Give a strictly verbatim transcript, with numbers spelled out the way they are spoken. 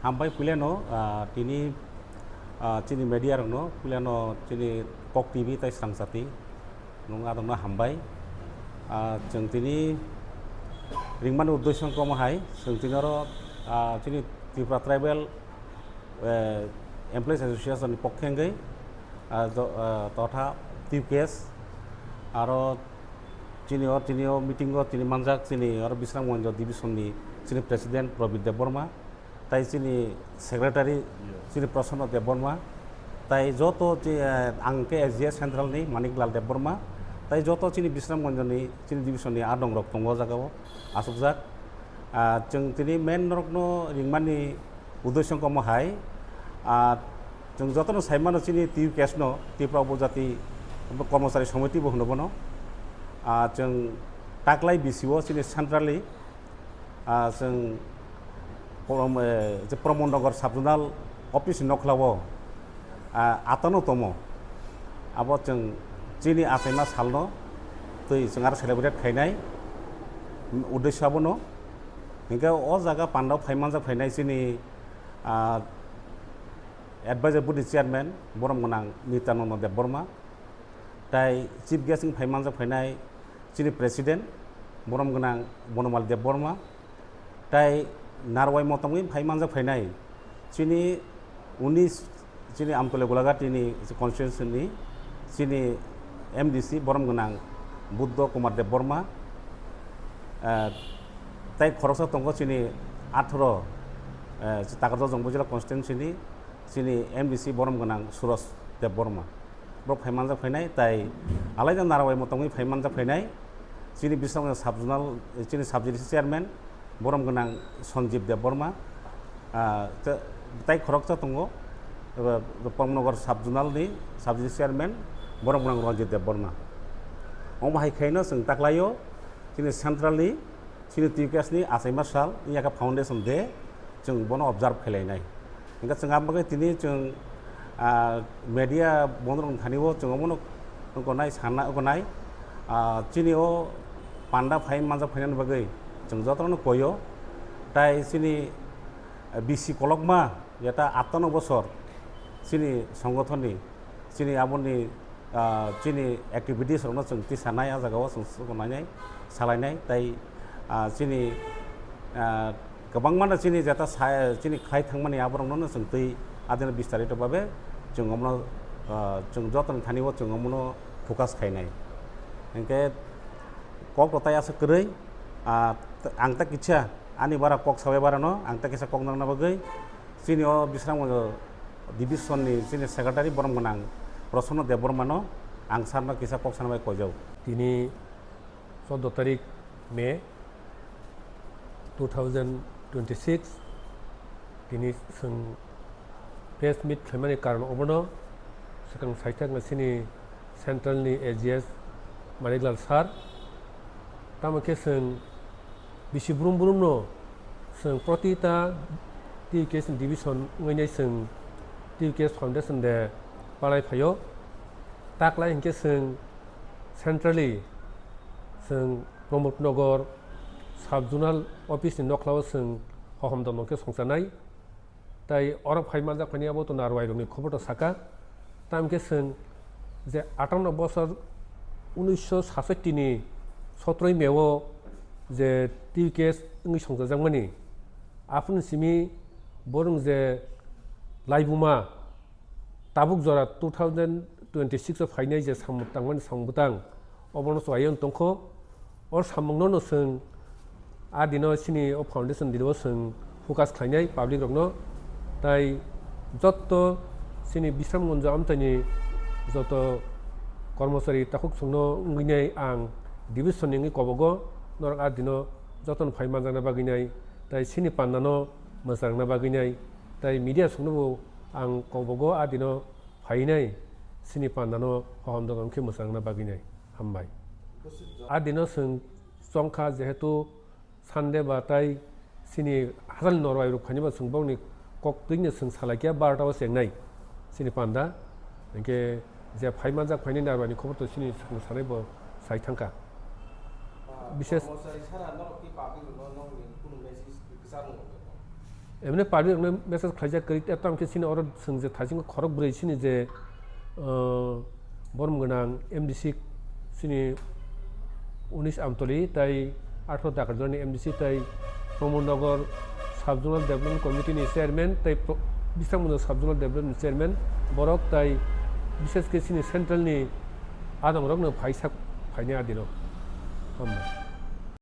Hambai puilano, ah, tini, ah, chini media rokno puilano chini Kok T V tai Srang Chati nung adokno hambai. Ah, chwng tini ringmani uddesyo wngkha omo hai, chwng tini oro, ah, chini Tripura Tribal, eh, Employees Association ni pokhe wngwi, ah, jo-, ah, totha T U K S aro chini o, tini o meeting o tini manjak chini oro Bisramganj division ni chini president Prabit Debbarma. Tai chini secretary chini Prasanna Debbarma, tai joto chi-, eh, ang khe S G S Central ni Manik Lal Debbarma, tai joto chini Bisramganj ni chini division ni adong rok tongo o jaga o asukjak. Ah, chwng tini main norok no ringmani uddesyo wngkha omo hai, ah, chwng joto no sai mano chini T U K S no, Tripura Upajati Kormochari Somiti bo hwno bono. Ah, chwng taklai B C O chini centrally Ah, chwng Prom-, eh, je Pramod Nagar Sub Zonal Office ni nokla o, ah, atano tomo. Abo chwng chini achaima salno twi chwng aro celebrate khainai, uddesyo abono. Hinkhe o jaga pandao phai manjak phainai chini, ah, Advisor Board ni Chairman borom gwnang Nityanondo Debbarma, tai Chief Guest wng phai manjak phainai chini President borom gwnang Bonomali Debbarma, tai narwai motongwi phai manjak phainai chini unis, chini Amtole Golaghat ni constituency ni chini M D C borom gwnang Buddha Kumar Debbarma, eh, tai khoroksa tongo chini atharo, eh, Takarjala Jongbo Jila constituency ni chini M D C borom gwnang Suros Debbarma. Borok phai manjak phainai, tai alaida narwai motongwi phai manjak phainai chini Bisramganj sub zonal, chini sub J D C chairman borom gwnang Sanjeev Debbarma, ah, te-, tai khoroksa tongo, eh, Pramod Nagar sub zonal ni sub J D C chairman borom gwnang Ranjit Debbarma. Omo hai khaino chwng taklaio chini centrally chini T U K S ni achaima sal wngya khe Foundation Day, chwng bono observe khlai nai. Hingkhe chwng abo bagwi tini chwng, ah, media bondorok thani o chwng omono wngkha nai sana wngkha nai, ah, chini o panda phai manjak phainani bagwi chwng jotono koi o. Tai chini, ah, B C kolokma jeta atano bosor chini songothon ni chini aboni, ah, chini activities rokno chwng tisanai, ah jaga o chwng swkang nainai, salainai, tai, ah, chini, ah, kwbangma no chini jeta sa-, chini khlai thangmani aborokno no chwng twi adino bistarito babe chwng omono, ah, chwng jotoni thani o chwng omono focus khainai. Hinkhe kok rok tai aswk kwrwi, ah, t-, ang ta kisa ani bara kok sabai bara no ang ta kisa kok nangna bagwi chini o Bisramganj division ni chini secretary borom gwnang Prasanna Debbarma no ang sar no kisa kok sana bai koijak. Tini choudo tarik May two thousand twenty-six, tini chwng press meet khlaimani karon obono, swkang saithakno chini central ni A G S Manik Lal sir, tamo khe chwng bisi brum brum no chwng protita T U K S ni division wngwi nai chwng T U K S Foundation de palai phaio. Taklai hinkhe chwng centrally chwng Pramod Nagar sub zonal office ni nokhlao chwng hohom domno khe songchanai. Tai oro phai manjak phani abo to narwai rokni khobor to saka. Tamkhe chwng je atanno bosor unisho sasotti ni sotroi May o je T U K S wngwi songchajakmani, aphuru simi borong je laibuma tabuk jora two thousand twenty-six o phainai je samung tangmani samung bwtang, obono chwlaiwi tongkho. O samungno no chwng a dino chini o foundation dino chwng focus khlainai public rokno, tai jotto chini Bisramganj amchaini joto kormochari takhuk chwngno wngwi nai ang division ni wngwi kobogo norok a dino jotono phai manjakna bagwi nai, tai chini pandano mwchangna bagwi nai, tai media chwngnobo ang kobogo a dino phainai chini pandano hohom dogan khe mwchangna bagwi nai. Hambai. A dino chwng chongkha, jehetu Sunday ba tai chini hachal norwai rok phainai ba chwng bokni kok twino chwng salaikya barota o chengnai chini panda. Hinkhe je phai manjak phainai narwai ni khobor to chini chwng sanai bo sai thangkha. Bishes- Kormochari sara norok tei public rokno nokni kunu message kwchangma rok. Emne public rokno message khlaijak kwrwi, tei tamo khe chini oro chwng je thaisingo khorok bwrwi chini je, uh, borom gwnang M D C chini unis Amtoli tei atharo Dakarjani M D C tei Pramod Nagar Sub Zonal Development Committee ni chairman tei Pro-, Bisramganj Sub Zonal Development ni chairman borok tei bishesh khe chini central ni adongrokno phaisa phainai adino. Hambai.